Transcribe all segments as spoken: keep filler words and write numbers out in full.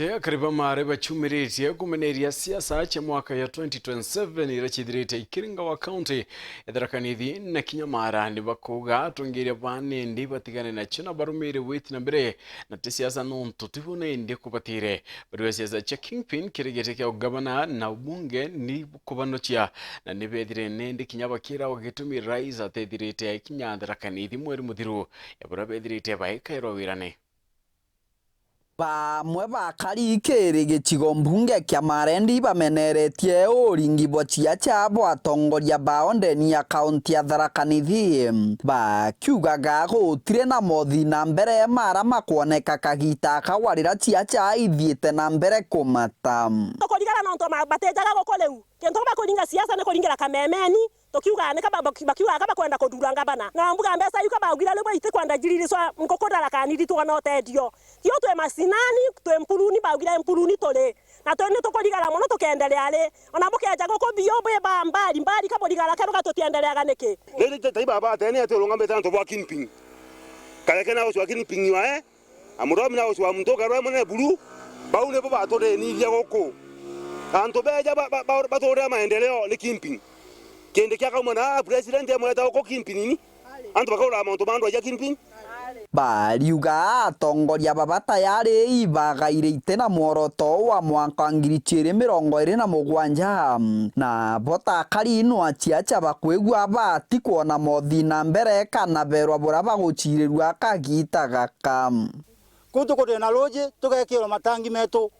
Akari ba Maara bachumiritie kumeneria siasa cia mwaka ya twenty twenty-seven iria cithirite ikiringa wa county ya Tharaka Nithi na kinya Maara ni bakuuga atongeria ba nindi batigane nacio na barumire witi na mbere na ti siasa nontu tibo nindi kubatire. Bari ba siasa cia kingpin kiri giti kia ugavana na ubunge ni kubanocia na ni bethire nindi kinya bakira gitumi rais atethirite aikinya Tharaka Nithi mweri muthiru ya buria bethirite baikairwa wirane. Bamwe bakari kiri gicigo mbunge kia Maara ni bameneretie uringi bwa ciaca bwa atongoria bao ndeni ya kaunti ya Tharaka Nithi, bakiugaga gutiri na mothi na mbere mara makwoneka kagita aka warira ciaca ithiite na mbere kumata. Tukurigara nontu ma-, batijaga guku riu. Kintu bakuringa siasa ni kuringira kamemeni, tukiuga ni kaba, baki-, bakiuga ka bakwenda kuthura ngavana. Na mbuga mbeca iu ka baugire riu itikwenda jiririswa nkuku Tharaka Nithi twona uteethio. Tio twi macinani, twi mpuruni, baugire mpuruni turi. Na twi ni tukurigara mono tukendelea ri. Ona bukeja guku biu bwi ba mbari, mbari ka burigara keru ga tutiendeleaga niki? Riu tai baba atene ati urungamite antu bwa kingpin. Kareke na ucio wa kingpin wae, Amuromi na ucio wa muntu ukarwa munene buru, bau nibo baturinirie guku. Antu beja ba, ba, ba, baturira maendeleo ni kingpin. Kindi kia kauma na president amweta guku kingpin ni. Antu bakaura mauntu ma andu aja kingpin. Bariuga atongoria baba tayari ibagaire ite na mworoto wa mwaka wa ngiri ciiri mirongo iri na mugwanja, na bo ta akari no aciaca bakwigua bati kwona mothi na mbere kana berwa buria bagucirirua kagita gaka. Kuu tukuthina ruuji, tugekirwa matangi metu.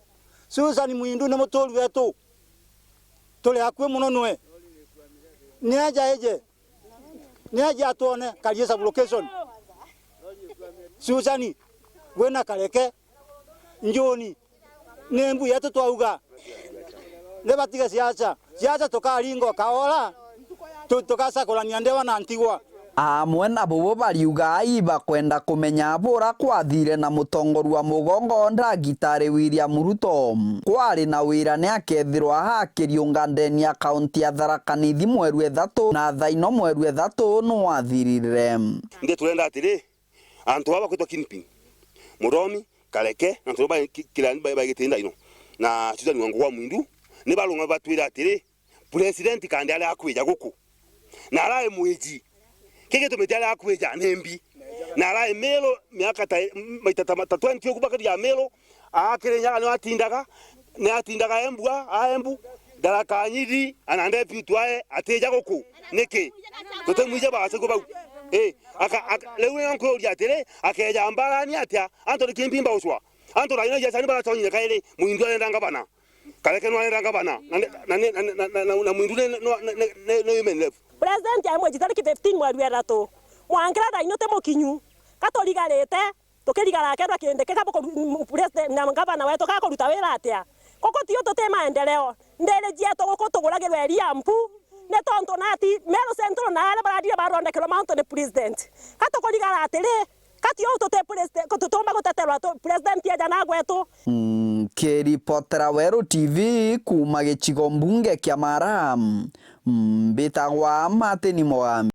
Susan Mwindu ni mutuuri wetu. Turi akui mono nwe. Ni aja eje. Ni aja atwone Karie sub location. Susan, wina Kareke, Njuni, ni mbu yetu twauga. Ni batige siasa. Siasa tukaringa o kaora, tu-, tugacakurania ndewa na ntigwa. Amwe na bubu bariuga ibakwenda kumenya bura kwathire na mutongoria wa mugongo Ndagitari William Ruto. Kwari na wira ni akethirwa akiriunga ndeni ya kaunti ya Tharaka Nithi mweru ithatu na thaino mweru ithatu nwathirire. Ndi turenda atiri, antu baba kwitwa kingpin, Muromi, Kareke, na antu ba ki-, kira ba, ba gitiri ndaino, na Susan Wangugwa Mwindu, ni barunga batwira atiri, President kandi ari akwija guku. Na ara e mwiji. Ki gitumi ti ari akwija ni mbi. Na ara e Meru miaka ta, maita ta, ta twenty ugu bakari ya Meru, akiri nyaga ni atindaga, ni atindaga Embu, a, a Embu, Tharaka Nithi, ana deputy ae, atija guku. Niki? Tutimwije baciku bau. Eh, aka, aka, riu ni nkuria atiri, akeja mbarani atia? Antu ni kimbi mbaucwa. Antu raina jacani baraconyire kairi, Mwindu arenda ngavana. Kareke no arenda ngavana, na, na, na Mwindu ni, no, ni, ni, ni, ni women rep. President aimwiji tariki fifteen mweri wa ithatu. Mwangira thaino ti mukinyu. Ka turigarite, tukirigara akethwa Kindiki ka buku-, m-, president na ngavana wetu ka kuruta wira atia? Guku tio tuti maendeleo. Ndiri cietu guku tuguragirwe iria mpu, ni tontu nati Meru Central na aria barathire bathondekerwe mauntu ni president. Ka tukurigara atiri, Kati uu tuti president, tutiumba guteterwa tu, president eja na gwetu. Mm, nkiripotera Weru T V kuuma gicigo mbunge kia Mara, mm, mbitagwa Martin Mogambi.